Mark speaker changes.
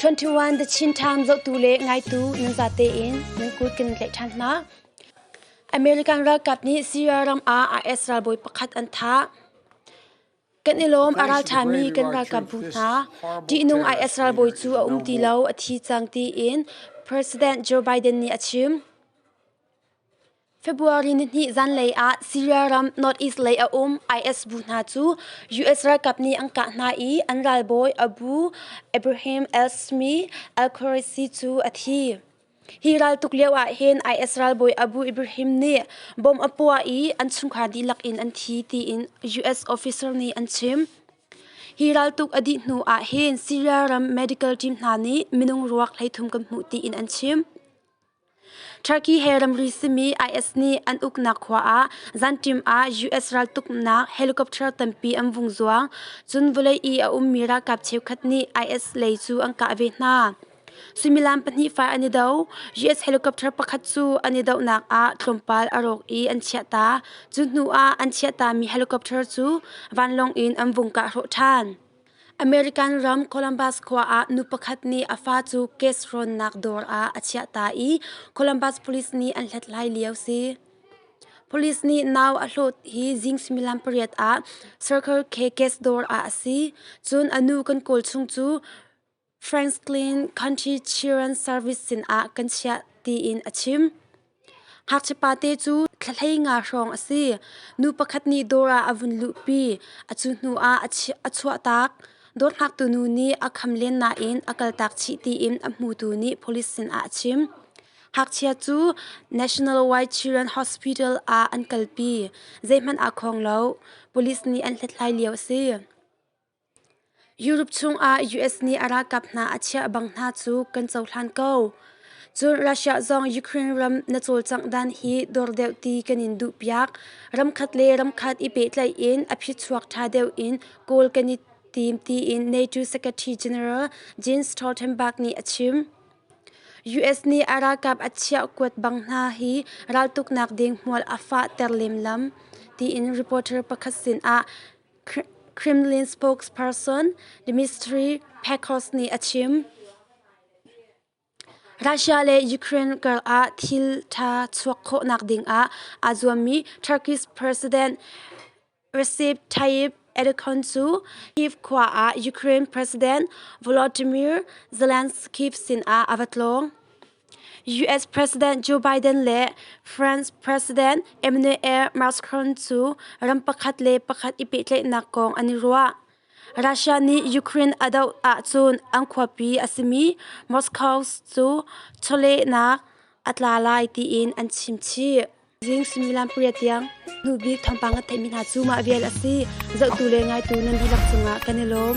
Speaker 1: 21 The Chin Time zohtu le ngaitu nan zate in nan kut kan tlaih ṭhan hna. American ralkap nih Syria ram ah IS ralbawi pakhat an thah. Kan i lawm a ralṭhami kan ralkapbu hna. Ṭihnung IS ralbawi cu a um ti lo, a thi cang tiin President Joe Biden nih a chim. February nihnih zanlei ah Syria ram northeast lei a um IS bu hna cu US ralkap nih an kah hna i an ralbawi Abu Ibrahim al-Shami al-Qurashi cu a thi. Hi raltuk lio ah hin IS ralbawi Abu Ibrahim nih bom a puah i an chungkhar dihlak in an thi tiin US officer nih an chim. Hi raltuk a dih hnu ah hin Syria ram medical team hna nih minung ruak 33 kan hmuh tiin an chim. Turkey he ramri simi IS nih an uknak khua ah zanṭim ah US raltuknak helicopter tampi an vung zuang. Cun vawlei i a ummi ralkap cheukhat nih IS lei cu an kah ve hna. Suimilam pahnih fai an i do. US helicopter pakhat cu an i dohnak ah tlawmpal a rawk i an chiahta. Cu hnu ah an chiahtami helicopter cu vanlawng in an vung kah hrawh ṭhan. American ram Columbus khua ah nu pakhat nih a fa cu gas rawnnak dawr ah a chiahta i Columbus Police nih an hlathlai lio si. Police nih nau a hlawt hi zing suimilam pariat ah Circle K gas dawr ah a si. Cun a nu kan kawl chung cu Franklin County Children's Service sinah kan chiah tiin a chim. Ngakchia pate cu thla 15 hrawng a si. Nu pakhat nih dawr ah a vun luhpi. A cu hnu ah a chuahtak. Dawr hngaktu nu nih a kham len nain a kaltak chih tiin a hmutu nih police sinah a chim. Ngakchia cu National White Children's Hospital ah an kalpi. Zeihmanh aa khawng lo. Police nih an hlathlai lio a si. Europe chungah US nih a ralkap hna a chiah bang hna cu kan cohlan ko. Cun Russia zong Ukraine ram na cawlcangh dan hi dor deuh ti kan in duhpiak. Ramkhat le ramkhat i pehtlaih in a phichuak ṭha deuh in kawl kan i tim tiin NATO Secretary General Jens Stoltenberg nih a chim. US nih a ralkap a chiah kuat bang hna hi raltuknak ding hmual a fahter lemlam tiin reporter pakhat sinah Kremlin spokesperson Dmitry Peskov nih a chim. Russia le Ukraine karah thil ṭha chuak khawhnak dingah aa zuammi Turkish President Recep Tayyip Erdogan cu Kyiv khua ah Ukraine President Volodymyr Zelensky sinah a va tlawng. US President Joe Biden le France President Emmanuel Macron cu ram pakhat le pakhat i pehtlaihnak kong an i ruah. Russia nih Ukraine a doh ahcun an khuapi a simi Moscow cu chawlehnak a tla lai tiin an chim chih. Zing suimilam pariat tiang hnubik thawngpang a theihmi hna cu mah vial a si. Zohtu le ngaitu nan dihlak cungah kan i lawm.